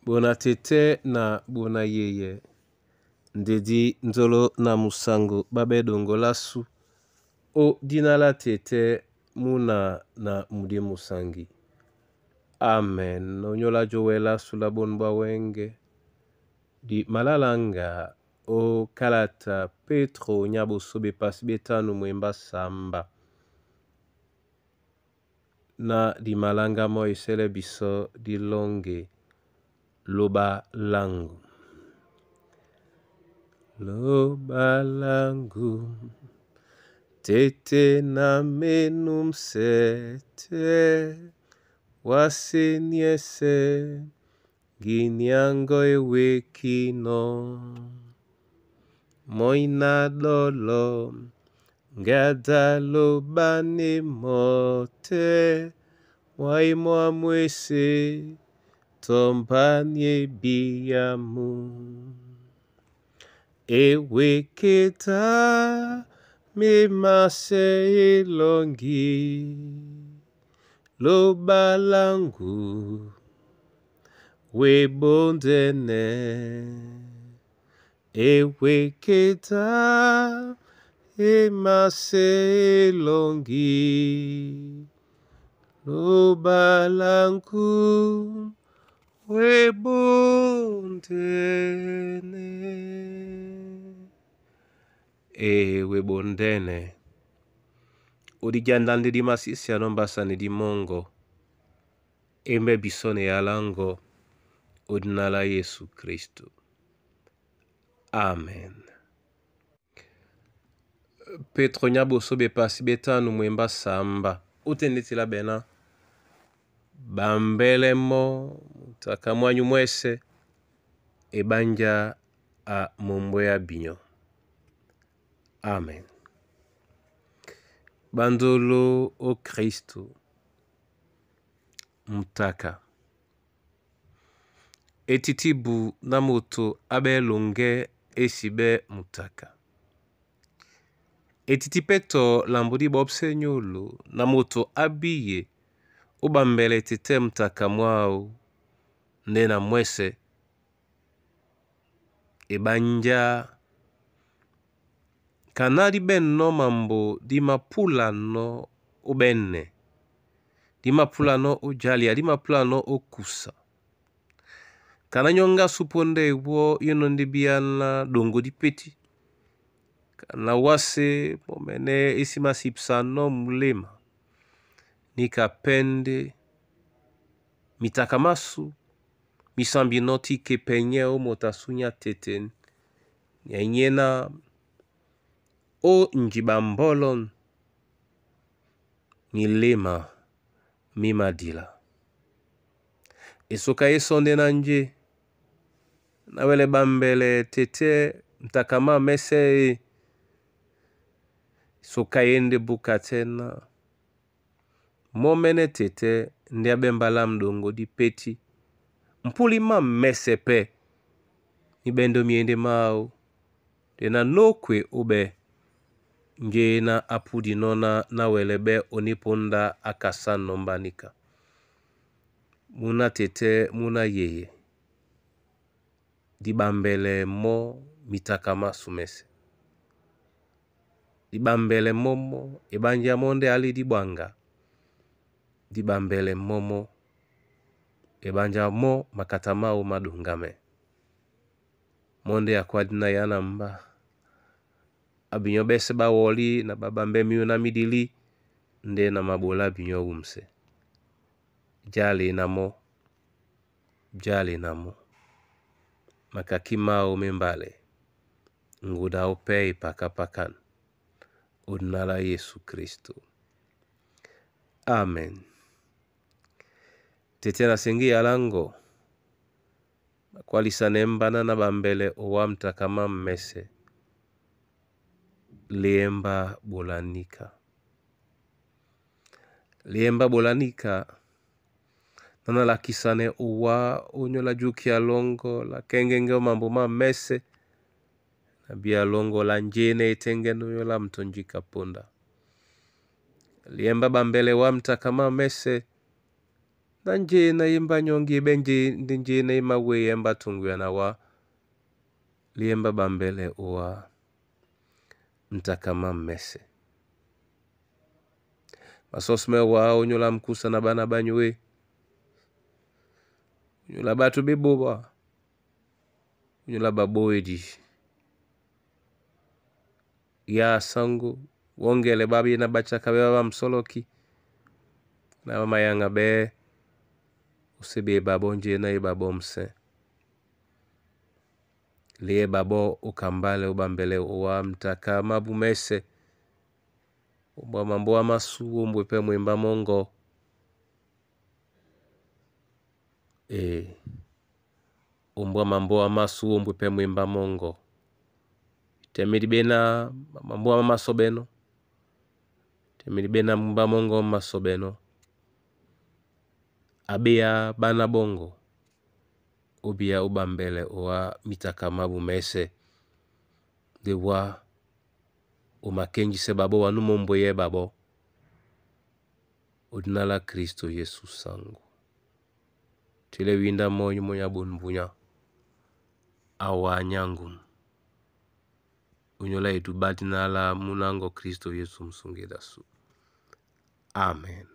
Bona tete na bona yeye ndedi nzolo na musango babe dongo lasu o dina la tete muna na mudi musangi. Amen. Onyola jowela sula bonu bwa wenge di malalanga o kalata Petro nya boso bepasi betanu mwemba samba na dimalanga mo esele biso dilonge loba langu. Loba langu tete na menum sete waseniese ginyango ewekino moina dolo ngada lobane mote mwaimwa mwese tombanye biyamu eweketa memase elongi lobalangu webondene eweketa emase elongi lobalangu webondene ewebondene odigiandande di masisi anombasani di mongo embe biso ne yalango odinala Yesu Kristo. Amen. Petro nya boso bepasi betanu mwemba samba utendetila bena bambelemo mutaka mwanyu mwese ebanja a mombwe ya binyo. Amen. Bandolo o Kristo mutaka etitibu na moto abe longe esibe mutaka etiti peto lambo di bobse nyolo na moto abiye obambele tete mutaka mwao nde na mwese ebanja kana di beno mambo di mapulano obene di mapulano ojalia di mapulano okusa kana nyonga supo nde wo yono ndi biana dongo di peti kana wase momene esi masipsano mulema nika pende mitaka masu misambino ti kepenye o moto asunya tete nyena o njiba mbolo milema mimadila esoka esonde na nje nawele bambele tete mtakama mese e soka yende buka tena momene tete nde abembala mdongo di peti mpulima mese pe mibendo miende mao tena nokwe ube nje na apudi nona nawele be oniponda akasa nombanika muna tete muna yeye dibambele mo mitaka masu mese dibambele momo ebanja monde ali dibwanga dibambele momo ebanja mo makata mao madungame monde akwadina yana mba abinyo bese bawoli na babambe miu na midili nde na mabola binyo wumse jali na mo jali na mo makaki mao membale nguda ope ipakapakan odinala Yesu Kristo. Amen. Tete nasengi yalango bakwalisa nembana na bambele owa mtakama mmese liemba bolanika liemba bolanika nana lakisane owa onyola juki ya longo la kengenge mambo ma mese na bia longo la njene etengeno yola mtonjika ponda liemba bambele wa mtakama mese Na njé na yémbá nyɔ́ŋgi e ɓɛ́ njé ndé njé na e mawéyɛ́ mbá tunguya na wá liyɛ́mbá ɓambɛlɛ ówá mtaka má mɛ́sɛ̄. Masɔ́smɛ́ wá ónyólá mkúsa na ɓána ɓá nyué, ónyólá ɓato ɓé ɓóɓa, ónyólá ɓaɓóedi. Ya sáŋgó, wɔ́ŋgɛlɛ ɓá ɓí na ɓá tshaka ɓɛ́ ɓá ɓá msɔ́lɔ́ki, na ɓá mayaŋga ɓɛ́, ó sé ɓe eɓaɓɔ́ njé na eɓaɓɔ́ msɛ̂. Liyɛ́ ɓaɓɔ́ ó kambálɛ ó ɓambɛlɛ owá mtaka mábú mɛ́sɛ̄, ombwa mambóa má sú, ómbwe pɛ́ mwembá mɔ́ŋgɔ. Ee, ombwá mambóa má sú, ómbwe pɛ́ mwembá mɔ́ŋgɔ. Tɛ́ medi ɓéná mambóa má masɔ́ɓɛ́nɔ́, tɛ́ medi ɓéná mwembá mɔ́ŋgɔ mú masɔ́ɓɛ́nɔ́. A ɓéá ɓána ɓɔ́ŋgɔ, ó bíá ó ɓambɛlɛ ówá míta mábú mɛ́sɛ̄, ndé wá o makɛ́njísɛ́ ɓaɓɔ́ wa nú mō mbweyɛ́ ɓaɓɔ́, ó dína lá Kristo Yésu saŋgó. Telɛ́ wíndá mɔ́ í mɔ́ ní a ɓon mbunyá, á wá nyáŋgum, ónyólá eduɓá dína lá múnáŋgɔ Kristo Yesu musúŋgedi asú. Amen.